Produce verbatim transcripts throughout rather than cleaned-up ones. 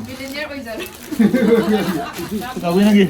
Billionaire ꯑꯣꯏꯖꯔꯣ꯫ ꯀꯩꯗꯧꯋꯤ ꯅꯪꯒꯤ?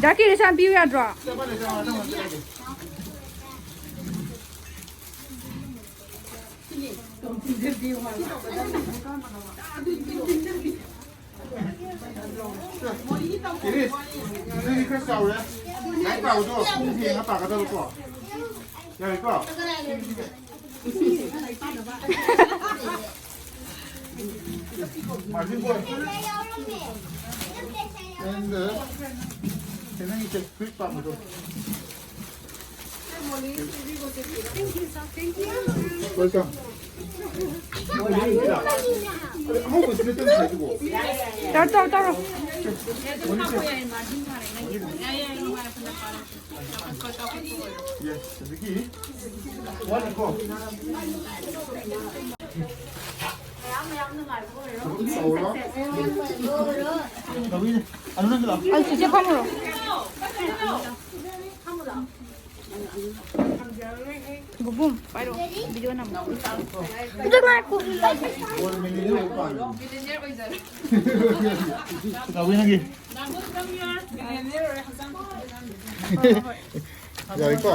ꯖꯥꯀꯤꯔ, ꯏꯆꯥ ꯄꯤꯌꯨ ꯌꯥꯗ꯭ꯔꯣ? ꯏꯔꯤꯁ, ꯅꯪꯗꯤ ꯈꯔ ꯆꯥꯎꯔꯦ꯫ ꯂꯥꯏꯔꯤꯛ ꯄꯥꯕꯗꯣ ꯄꯨꯡ ꯊꯦꯡꯅ ꯄꯥꯒꯗꯕꯀꯣ꯫ ꯌꯥꯔꯦꯀꯣ? Margin boy. And, uh, ꯅꯪꯒꯤ ꯐꯨꯔꯤꯠ ꯄꯥꯝꯕꯗꯣ꯫ Welcome. ꯑꯉꯧꯕꯁꯤ ꯅꯠꯇꯕ ꯍꯥꯏꯗꯨꯕꯨ꯫ ꯇꯧꯔꯣ, ꯇꯧꯔꯣ, ꯇꯧꯔꯣ꯫ Yes, ꯑꯗꯒꯤ ꯋꯥꯠꯂꯤꯀꯣ? ꯃꯌꯥꯝ, ꯃꯌꯥꯝ ꯅꯨꯡꯉꯥꯏꯕ ꯑꯣꯏꯔꯣ꯫ ꯑꯗꯨꯝ ꯇꯧꯔꯣ꯫ ꯇꯧꯕꯤꯅꯦ꯫ ꯑꯗꯨ ꯅꯪꯁꯨ ꯂꯥꯛꯑꯣ꯫ ꯑꯩ ꯆꯤꯆꯦ ꯐꯝꯃꯨꯔꯣ꯫ ꯕꯨꯕꯨꯝ, ꯄꯥꯏꯔꯣ꯫ ꯚꯤꯗꯤꯑꯣ ꯅꯝꯃꯣ꯫ ꯑꯗꯨ ꯉꯥꯏꯈꯣ꯫ ꯇꯧꯕꯤ ꯅꯪꯒꯤ꯫ ꯌꯥꯔꯦꯀꯣ?